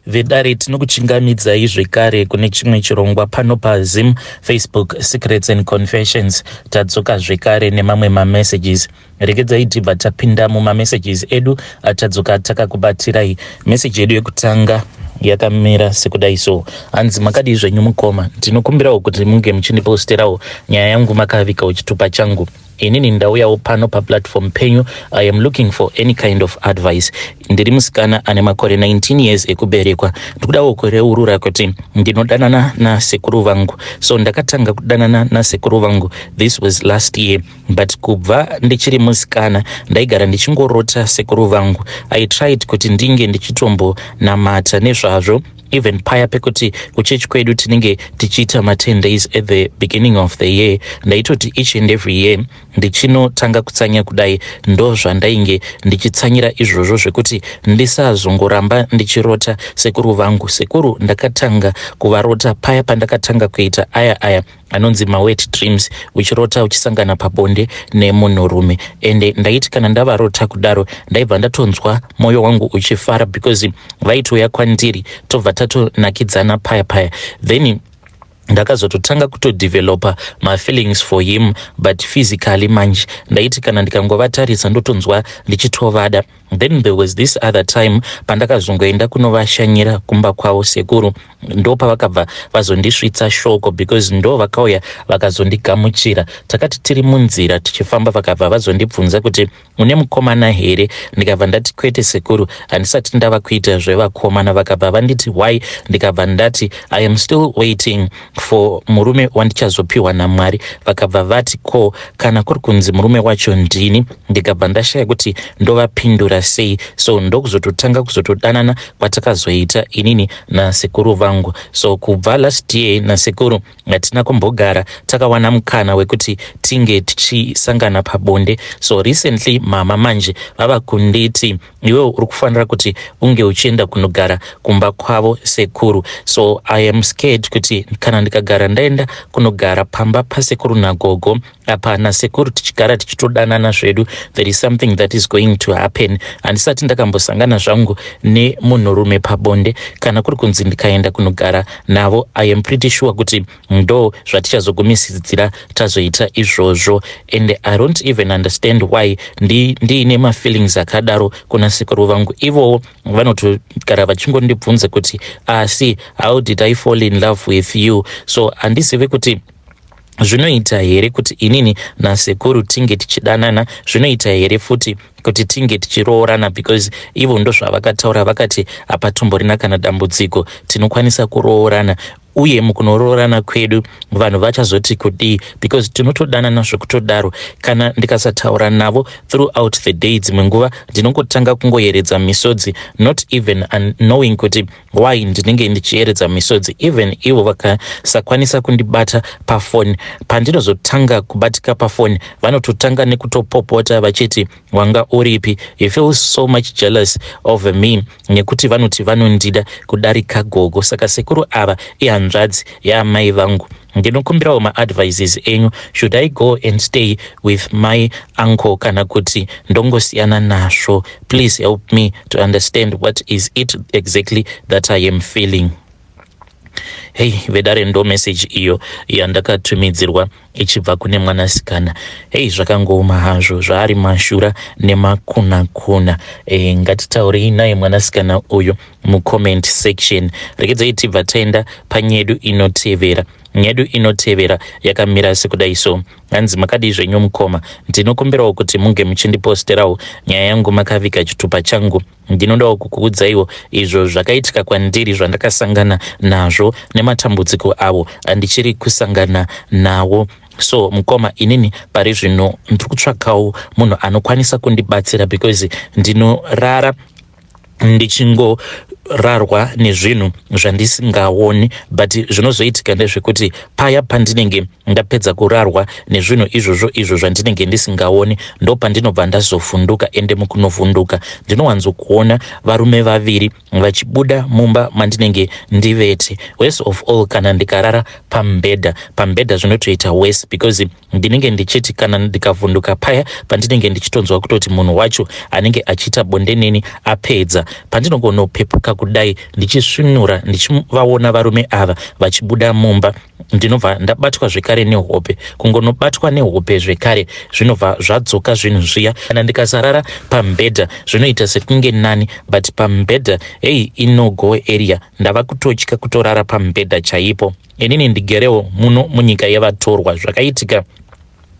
Vedare, tinokuchingamidzai zvekare kune chimwe chirongwa pano paZim Facebook Secrets and Confessions. Tadzoka zvekare nemamwe mamessages. Regedzai tibva tapinda mumamessages edu atadzoka takakubatirai. Message yedu yekutanga yakamira sekudai so: hanzi, "Makadii zvenyu mukoma? Ndinokumbirawo kuti munge muchindiposterawo nyaya yangu makavikawo chitupa changu. Inini ndauyawo pano paplatform penyu. I am looking for any kind of advice. Ndiri musikana ane makore 19 years ekuberekwa. Ndikudawo kureurura kuti ndinodanana nasekuru vangu. So ndakatanga kudanana nasekuru vangu, this was last year, but kubva ndichiri musikana ndaigara ndichingorota sekuru vangu. I tried kuti ndinge ndichitombonamata nezvazvo, even paya pekuti kuchechi kwedu tinenge tichiita ma10 days at the beginning of the year. Ndaitoti each and every year ndichinotanga kutsanya kudai, ndo zvandainge ndichitsanyira izvozvo zvekuti ndisazongoramba ndichirota sekuru vangu. Sekuru ndakatanga kuvarota paya pandakatanga kuita aya aya anonzi mawet dreams, uchirota uchisangana pabonde nemunhurume. Ende ndaiti kana ndavarota kudaro, ndaibva ndatonzwa mwoyo wangu uchifara because vaitouya kwandiri, tobva tatonakidzana paya paya. Then ndakazototanga kutodevelopa mafeelings for him, but physically manje ndaiti kana ndikangovatarisa ndotonzwa ndichitovada. Then there was this other time pandakazongoenda kunovashanyira kumba kwavo sekuru. Ndo pavakabva vazondisvitsa shoko because ndo vakauya vakazondigamuchira. Takati tiri munzira tichifamba, vakabva vazondibvunza kuti, 'Une mukomana here?' Ndikabva ndati, 'Kwete sekuru, handisati ndava kuita zvevakomana.' Vakabva vanditi, 'Why?' Ndikabva ndati, 'I am still waiting for murume wandichazopiwa naMwari.' Vakabva vati, 'Ko kana kuri kunzi murume wacho ndini?' Ndikabva ndashaya kuti ndovapindura sei. So ndokuzototanga kuzotodanana kwatakazoita inini nasekuru vangu. So kubva last year nasekuru hatina kumbogara takawana mukana wekuti tinge tichisangana pabonde. So recently mama manje vava kunditi, 'Iwewo uri kufanira kuti unge uchienda kunogara kumba kwavo sekuru.' So I am scared kuti kana ndikagara ndaenda kunogara pamba pasekuru nagogo, apa nasekuru tichigara tichitodanana zvedu, there is something that is going to happen. Handisati ndakambosangana zvangu nemunhurume pabonde. Kana kuri kunzi ndikaenda kunogara navo, I am pretty sure kuti ndo zvatichazogumisidzira tazoita izvozvo. And I don't even understand why ndiine mafeelings akadaro kuna sekuru vangu. Ivowo vanotogara vachingondibvunza kuti, 'Asi how did I fall in love with you?' So handizive kuti zvinoita here kuti inini nasekuru tinge tichidanana, zvinoita here futi kuti tinge tichiroorana, because ivo ndo zvavakataura, vakati hapatomborina kana dambudziko, tinokwanisa kuroorana. Uye mukunoroorana kwedu vanhu vachazoti kudii? Because tinotodanana zvekutodaro. Kana ndikasataura navo throughout the day, dzimwe nguva ndinongotanga kungoyeredza misodzi, not even knowing kuti why ndinenge ndichiyeredza misodzi. Even ivo vakasakwanisa kundibata pafoni, pandinozotanga kubatika pafoni vanototanga nekutopopota vachiti, 'Wanga uripi?' He feels so much jealous of me nekuti vanoti vanondida kudarika gogo. Saka sekuru ava ihanzvadzi yaamai vangu. Ndinokumbirawo maadvices enyu. Should I go and stay with my uncle kana kuti ndongosiyana nazvo? Please help me to understand what is it exactly that I am feeling." Hei vedare, ndo message iyo yandakatumidzirwa ichibva kune mwanasikana. Hei, zvakangooma hazvo, zvaari mashura nemakunakuna. Ngatitaurei naye mwanasikana uyu mucomment section. Regedzai tibva taenda panyedu inotevera. Nyedu inotevera yakamira sekudai so: hanzi, "Makadii zvenyu mukoma? Ndinokumbirawo kuti munge muchindiposterawo nyaya yangu makavika chitupa changu. Ndinodawo kukuudzaiwo izvo zvakaitika kwandiri, zvandakasangana nazvo nematambudziko avo andichiri kusangana nawo. So mukoma, inini pari zvino ndiri kutsvakawo munhu anokwanisa kundibatsira because ndinorara ndichingorarwa nezvinhu zvandisingaoni, but zvinozoitika ndezvekuti paya pandinenge ndapedza kurarwa nezvinhu izvozvo, izvo zvandinenge ndisingaoni, ndo pandinobva ndazovhunduka. Ende mukunovhunduka ndinowanzokuona varume vaviri vachibuda mumba mandinenge ndivete. Worst of all, kana ndikarara pamubhedha, pamubhedha zvinotoita worse because ndinenge ndichiti kana ndikavhunduka paya pandinenge ndichitonzwa kutoti munhu wacho anenge achiita bonde neni apedza, pandinongonopepuka kudai ndichisvinura ndichivaona varume ava vachibuda mumba, ndinobva ndabatwa zvekare nehope. Kungonobatwa nehope zvekare, zvinobva zvadzoka zvinhu zviya. Kana ndikasarara pamubhedha zvinoita sekunge nani, but pamubhedha, hei, inogo area, ndava kutotya kutorara pamubhedha chaipo. Inini ndigerewo muno munyika yevatorwa. Zvakaitika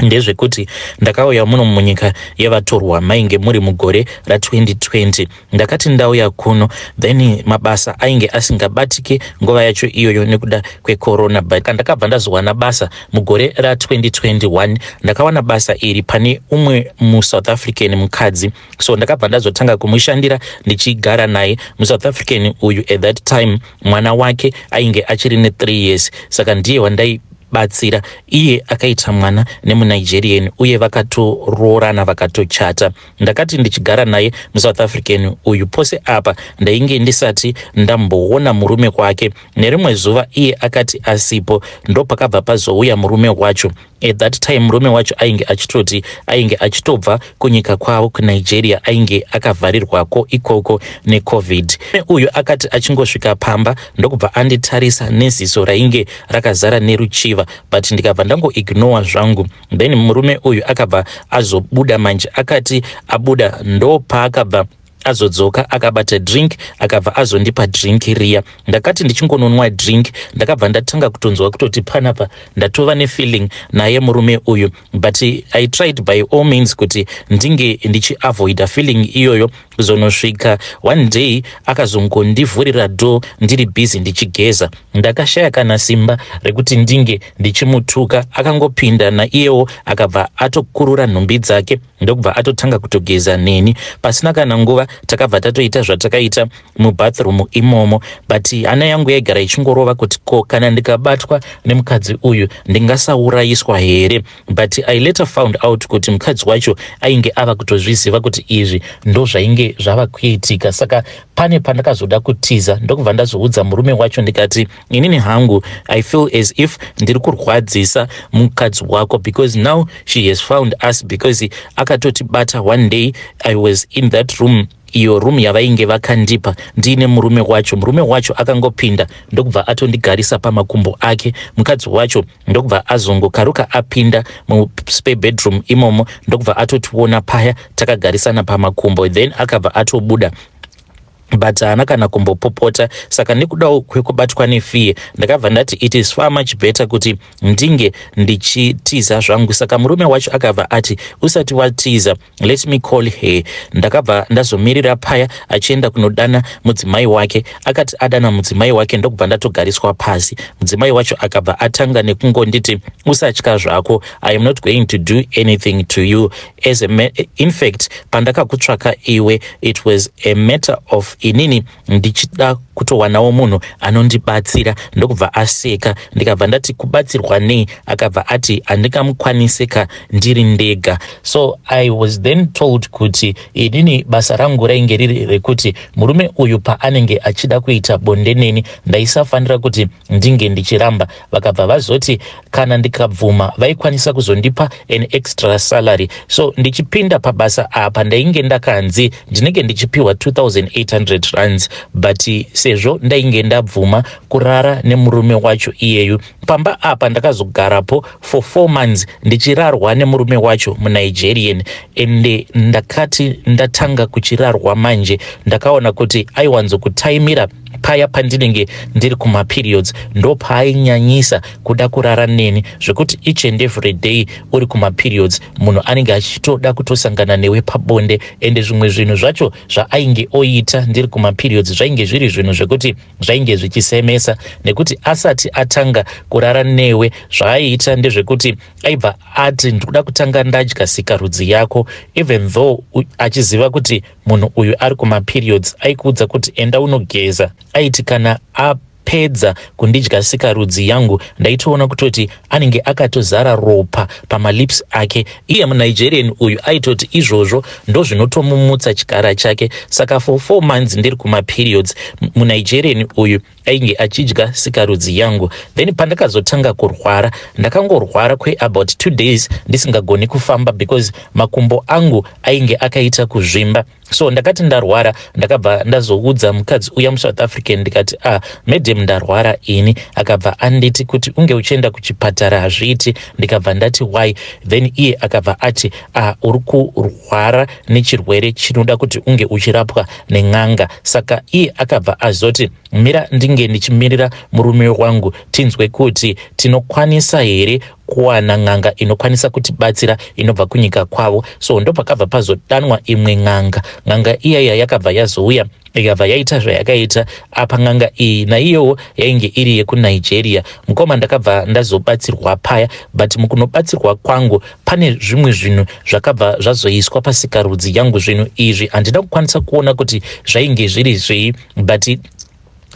ndezvekuti ndakauya muno munyika yevatorwa mainge muri mugore ra2020. Ndakati ndauya kuno, then mabasa ainge asingabatiki nguva yacho iyoyo nekuda kwecorona, but ndakabva ndazowana basa mugore ra2021. Ndakawana basa iri pane umwe muSouth African mukadzi, so ndakabva ndazotanga kumushandira ndichigara naye muSouth African uyu. At that time mwana wake ainge achiri ne3 years, saka ndiye wandai batsira. Iye akaita mwana nemuNigerian uye vakatoroorana, vakatochata. Ndakati ndichigara naye muSouth African uyu, pose apa ndainge ndisati ndamboona murume wake. Nerimwe zuva iye akati asipo, ndopakabva pazouya murume wacho. At that time murume wacho ainge achitoti ainge achitobva kunyika kwavo kuNigeria, ainge akavharirwako ikoko neCovid. Uyu akati achingosvika pamba, ndokubva anditarisa neziso rainge rakazara neruchiva, but ndikabva ndangoignora zvangu. Then murume uyu akabva azobuda manje. Akati abuda, ndopaakabva azodzoka akabata drink, akabva azondipa drink riya. Ndakati ndichingononwa drink, ndakabva ndatanga kutonzwa kutoti panapa ndatova nefeeling naye murume uyu, but I tried by all means kuti ndinge ndichiavoida feeling iyoyo. Kuzonosvika one day akazongondivhurira door ndiri busy ndichigeza. Ndakashaya kana simba rekuti ndinge ndichimutuka. Akangopinda naiyewo, akabva atokurura nhumbi dzake, ndokubva atotanga kutogeza neni. Pasina kana nguva takabva tatoita zvatakaita mubathroom imomo, but hana yangu yaigara ichingorova kuti ko kana ndikabatwa nemukadzi uyu ndingasaurayiswa here? But I later found out kuti mukadzi wacho ainge ava kutozviziva kuti izvi ndo zvainge zvava kuitika. Saka pane pandakazoda kutiza, ndokubva ndazoudza murume wacho ndikati, "Inini hangu I feel as if ndiri kurwadzisa mukadzi wako because now she has found us," because akatotibata. One day I was in that room, iyo room yavainge vakandipa, ndiine murume wacho. Murume wacho akangopinda, ndokubva atondigarisa pamakumbo ake. Mukadzi wacho ndokubva azongokaruka apinda muspare bedroom imomo, ndokubva atotiona paya takagarisana pamakumbo. Then akabva atobuda, but haana kana kumbopopota. Saka nekudawo kwekubatwa nefear, ndakabva ndati it is far much better kuti ndinge ndichitiza zvangu. Saka murume wacho akabva ati, "Usati watiza, let me call her." Ndakabva ndazomirira paya achienda kunodana mudzimai wake. Akati adana mudzimai wake, ndokubva ndatogariswa pasi. Mudzimai wacho akabva atanga nekungonditi, "Usatya zvako, I am not going to do anything to you. As a in fact, pandakakutsvaka iwe, it was a matter of inini ndichida kutowanawo munhu anondibatsira." Ndokubva aseka. Ndikabva ndati, "Kubatsirwa nei?" Akabva ati, "Handingamukwanisika ndiri ndega." So I was then told kuti inini basa rangu rainge riri rekuti murume uyu paanenge achida kuita bonde neni, ndaisafanira kuti ndinge ndichiramba. Vakabva vazoti kana ndikabvuma, vaikwanisa kuzondipa an extra salary. So ndichipinda pabasa apa, ndainge ndakanzi ndinenge ndichipiwa 2800 rands, but sezvo ndainge ndabvuma kurara nemurume wacho iyeyu pamba apa, ndakazogarapo for 4 months ndichirarwa nemurume wacho muNigerian. Ende ndakati ndatanga kuchirarwa manje, ndakaona kuti aiwanzokutaimira paya pandinenge ndiri kumaperiods, ndo paainyanyisa kuda kurara neni, zvekuti each and every day uri kumaperiods, munhu anenge achitoda kutosangana newe pabonde. Ende zvimwe zvinhu zvacho zvaainge oita ndiri kumaperiods zvainge zviri zvinhu zvekuti zvainge zvichisemesa, nekuti asati atanga kurara newe, zvaaiita ndezvekuti aibva ati, "Ndikuda kutanga ndadya sikarudzi yako," even though achiziva kuti munhu uyu ari kumaperiods. Aikuudza kuti, "Enda unogeza." Aiti kana apedza kundidya sikarudzi yangu, ndaitoona kutoti anenge akatozara ropa pamalips ake. Iye muNigerian uyu aitoti izvozvo ndo zvinotomumutsa chikara chake. Saka for 4 months ndiri kumaperiods, muNigerian uyu Ainge achidya sikarudzi yangu. Then pandakazotanga kurwara, ndakangorwara kweabout 2 days ndisingagoni kufamba because makumbo angu ainge akaita kuzvimba. So ndakati ndarwara, ndakabva ndazoudza mukadzi uya muSouth African, ndikati, "Ah, madam, ndarwara ini." Akabva anditi, "Kuti unge uchienda kuchipatara hazviiti." Ndikabva ndati, "Why?" Then iye akabva ati, "Ah, uri kurwara nechirwere chinoda kuti unge uchirapwa nen'anga." Saka iye akabva azoti, "Mira ndinge ndichimirira murume wangu, tinzwe kuti tinokwanisa here kuwana n'anga inokwanisa kutibatsira inobva kunyika kwavo." So ndopakabva pazodanwa imwe n'anga. N'anga iyaya yakabva yazouya, ikabva yaita zvayakaita apa. N'anga iyi naiyowo yainge iri yekuNigeria. Mukoma, ndakabva ndazobatsirwa paya, but mukunobatsirwa kwangu pane zvimwe zvinhu zvakabva zvazoiswa pasikarudzi yangu. Zvinhu izvi handina kukwanisa kuona kuti zvainge zviri zvei, but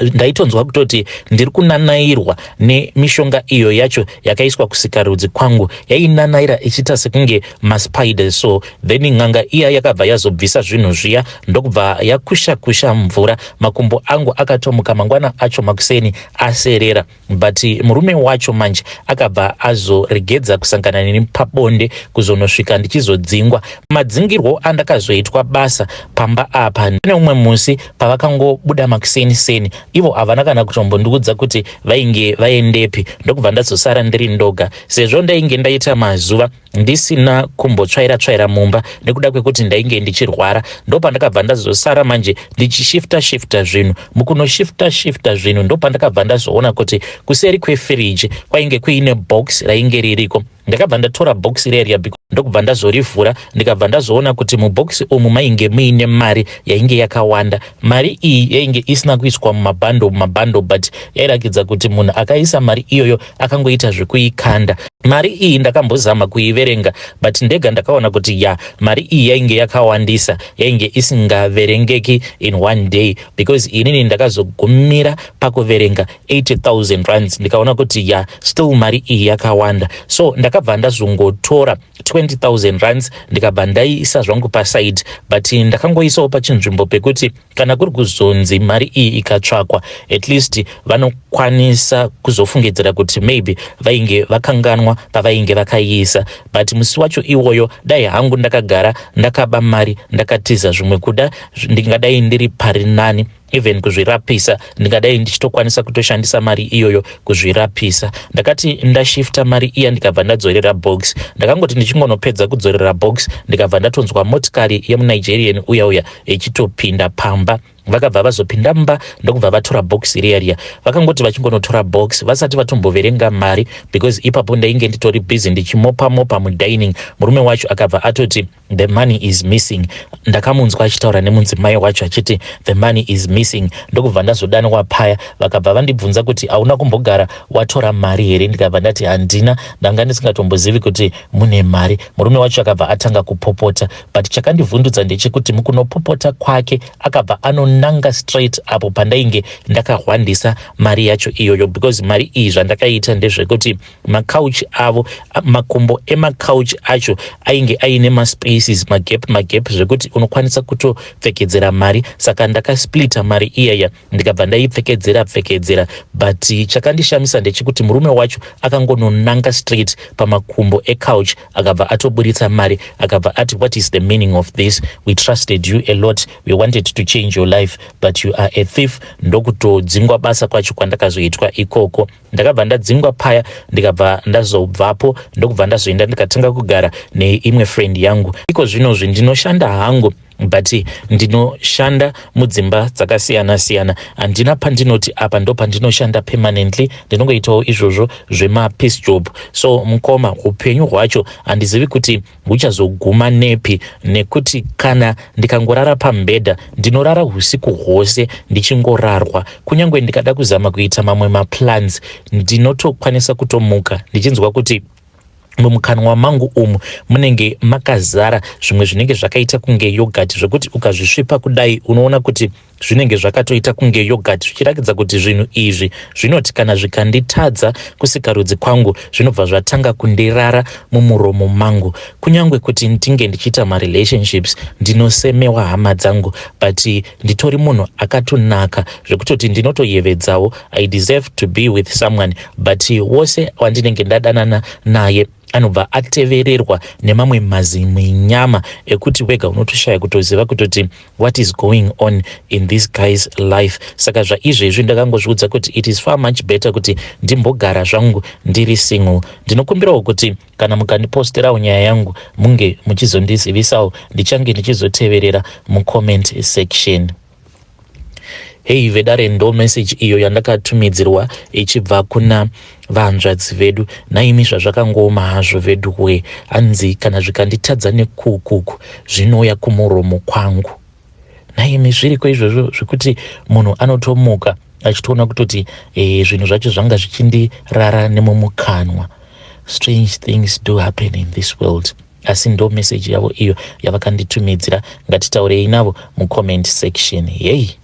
ndaitonzwa kutoti ndiri kunanairwa nemishonga iyo yacho yakaiswa kusikarudzi kwangu. Yainanaira ichiita sekunge maspiders. So then n'anga iya yakabva yazobvisa zvinhu zviya, ndokubva yakusha kusha mvura. Makumbo angu akatomuka mangwana acho makuseni aserera. But murume wacho manje akabva azoregedza kusangana neni pabonde kuzonosvika ndichizodzingwa. Madzingirwo andakazoitwa basa pamba apa, pane umwe musi pavakangobuda makuseni seni, ivo havana kana kutombondiudza kuti vainge vaendepi, ndokubva ndazosara ndiri ndoga. Sezvo ndainge ndaita mazuva ndisina kumbotsvaira tsvaira mumba nekuda kwekuti ndainge ndichirwara, ndopandakabva ndazosara manje ndichishifta shifta zvinhu. Mukunoshifta shifta zvinhu, ndopandakabva ndazoona kuti kuseri kwefiriji kwainge kuine box rainge ririko. Ndakabva ndatora bhokisi reriya, ndokubva ndazorivhura, ndikabva ndazoona kuti mubhokisi umu mainge muine mari yainge yakawanda. Mari iyi yainge isina kuiswa mumabhando mumabhando, but yairakidza kuti munhu akaisa mari iyoyo akangoita zvekuikanda. Mari iyi ndakambozama kuiverenga, but ndega ndakaona kuti ya, mari iyi yainge yakawandisa, yainge isingaverengeki in one day, because inini ndakazogumira pakuverenga 80,000 rands, ndikaona kuti ya, still mari iyi yakawanda. So ndakabva ndazongotora 20,000 rands, ndikabva ndaisa zvangu paside, but ndakangoisawo pachinzvimbo pekuti kana kuri kuzonzi mari iyi ikatsvakwa, at least vanokwanisa kuzofungidzira kuti maybe vainge vakanganwa pavainge vakaiisa. But musi wacho iwoyo, dai hangu ndakagara ndakaba mari ndakatiza, zvimwe kuda ndingadai ndiri pari nani. Even kuzvirapisa ndingadai ndichitokwanisa kutoshandisa mari iyoyo kuzvirapisa. Ndakati ndashifta mari iya, ndikabva ndadzorera box. Ndakangoti ndichingonopedza kudzorera box, ndikabva ndatonzwa motikari yemuNigerian uya uya ichitopinda pamba. Vakabva vazopinda mumba, ndokubva vatora bhokisi riya riya. Vakangoti vachingonotora box, vasati vatomboverenga mari, because ipapo ndainge nditori busy ndichimopa mopa mudining, murume wacho akabva atoti, "The money is missing." Ndakamunzwa achitaura nemudzimai wacho achiti, "The money is missing." Ndokubva ndazodanwa paya. Vakabva vandibvunza kuti, "Hauna kumbogara watora mari here?" Ndikabva ndati, "Handina, ndanga ndisingatombozivi kuti mune mari." Murume wacho akabva atanga kupopota, but chakandivhundudza ndechekuti mukunopopota kwake akabva anonanga straight apo pandainge ndakahwandisa mari yacho iyoyo, because mari iyi, zvandakaita ndezvekuti makauchi avo, makumbo emakauchi acho ainge aine maspaces, magap magap, zvekuti unokwanisa kutopfekedzera mari. Saka ndakasplita mari iyaya, ndikabva ndaipfekedzera pfekedzera. But chakandishamisa ndechekuti murume wacho akangononanga straight pamakumbo ecouch, akabva atoburitsa mari, akabva ati, "What is the meaning of this? We trusted you a lot. We wanted to change your life, but you are a thief." Ndokutodzingwa basa kwacho kwandakazoitwa ikoko. Ndakabva ndadzingwa paya, ndikabva ndazobvapo, ndokubva ndazoenda ndikatanga kugara neimwe friend yangu. Iko zvinozvi ndinoshanda hangu, but ndinoshanda mudzimba dzakasiyana siyana. Handina pandinoti apa ndo pandinoshanda permanently. Ndinongoitawo izvozvo zvemapiece job. So mukoma, upenyu hwacho handizivi kuti huchazoguma nepi, nekuti kana ndikangorara pamubhedha, ndinorara usiku hwose ndichingorarwa. Kunyange ndikada kuzama kuita mamwe maplans, ndinotokwanisa kutomuka ndichinzwa kuti mumukanwa mangu umu munenge makazara zvimwe zvinenge zvakaita kunge yogurt, zvekuti ukazvisvipa kudai unoona kuti Zvinenge zvakatoita kunge yogurt, zvichirakidza kuti zvinhu izvi zvinoti kana zvikanditadza kusikarudzi kwangu, zvinobva zvatanga kundirara mumuromo mangu. Kunyange kuti ndinge ndichiita marelationships, ndinosemewa, hama dzangu, but nditori munhu akatonaka zvekutoti ndinotoyevedzawo. I deserve to be with someone, but wose wandinenge ndadanana naye anobva atevererwa nemamwe mazimwenyama ekuti wega unotoshaya kutoziva kutoti what is going on in this guy's life. Saka zvaizvezvi ndakangozviudza kuti it is far much better kuti ndimbogara zvangu ndiri single. Ndinokumbirawo kuti kana mukandiposterawo nyaya yangu, munge muchizondizivisawo. Ndichange ndichizoteverera mucomment section. Hei vedare, ndo message iyo yandakatumidzirwa ichibva kuna vanzvadzi vedu. Naimi, zvazvakangooma hazvo vedu we. Hanzi kana zvikanditadza nekukuku, zvinouya kumuromo kwangu. Naimi, zviriko izvozvo zvekuti munhu anotomuka achitoona kutoti zvinhu zvacho zvanga zvichindirara nemumukanwa? Strange things do happen in this world. Asi ndo message yavo iyo yavakanditumidzira. Ngatitaurei navo mucomment section. Hei.